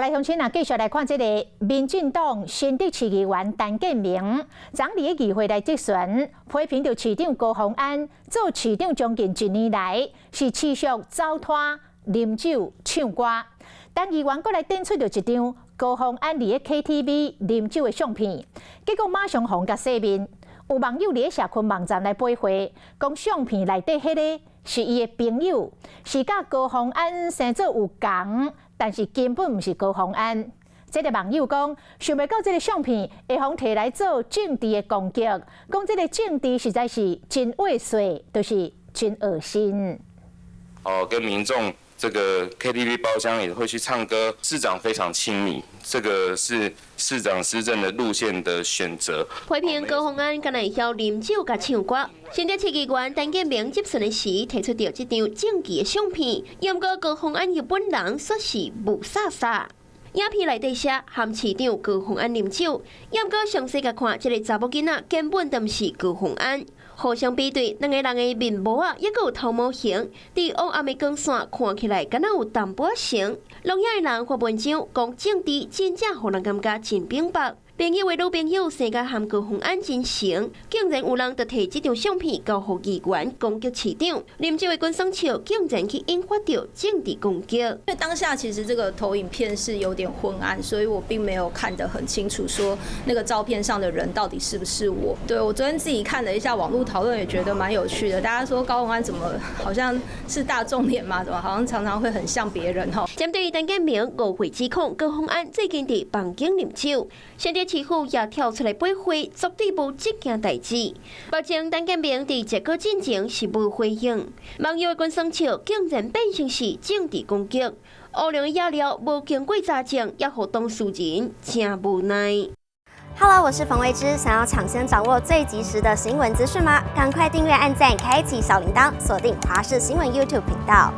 來鄉親啊，繼續來看這个民進黨新竹市議員陳建明，昨佇咧議會來質詢，批評著市長高虹安做市長將近一年來是持續走攤、啉酒、唱歌。陳議員閣來展出著一張高虹安佇咧 KTV 啉酒的相片，結果馬上予人共洗面。有網友佇咧社群網站來回話，講相片內底彼个是伊的朋友，是佮高虹安生做有仝，但是根本毋是高虹安。這个網友講，想袂到這个相片會予人提來做政治的攻擊，講這个政治實在是真猥褻，就是真噁心。哦，跟民眾這個 KTV 包廂也會去唱歌，市長非常親民，這個是市長施政的路線的選擇。批評高虹安敢若會曉啉酒佮唱歌，新竹市議員陳建明質詢的時提出著這張證據的相片，毋過高虹安伊本人說是霧煞煞。影片內底寫含市長高虹安啉酒，毋過詳細共看，這个查某囡仔根本就毋是高虹安。互相比對，兩个人的面毛仔，猶閣有頭毛型，佇烏暗的光線看起來，敢若有淡薄仔像。攏遐的人發文章講政治真正予人感覺真反白。朋友的女朋友生甲和高虹安真像，竟然有人就提這張相片交予議員攻擊市長，啉酒的滾耍笑，竟然去引發著政治攻擊。因為當下其實這個投影片是有點昏暗，所以我並沒有看得很清楚，說那個照片上的人到底是不是我。對，我昨天自己看了一下網絡討論，也覺得蠻有趣的。大家說高虹安怎麼好像是大眾臉嘛？怎麼好像常常會很像別人？吼。針對陳建明誤會指控，高虹安最近佇房間啉酒，新竹市府也跳出來駁回，絕對無這件代誌。目前陳建明佇結果進前是無回應，網友的滾耍笑竟然變成是政治攻擊，烏龍的野料無經過查證，也予當事人誠無奈。 Hello，我是馮慧芝，想要搶先掌握最及時的新聞資訊嗎？趕快訂閱、按讚、開啟小鈴鐺，鎖定華視新聞 YouTube 頻道。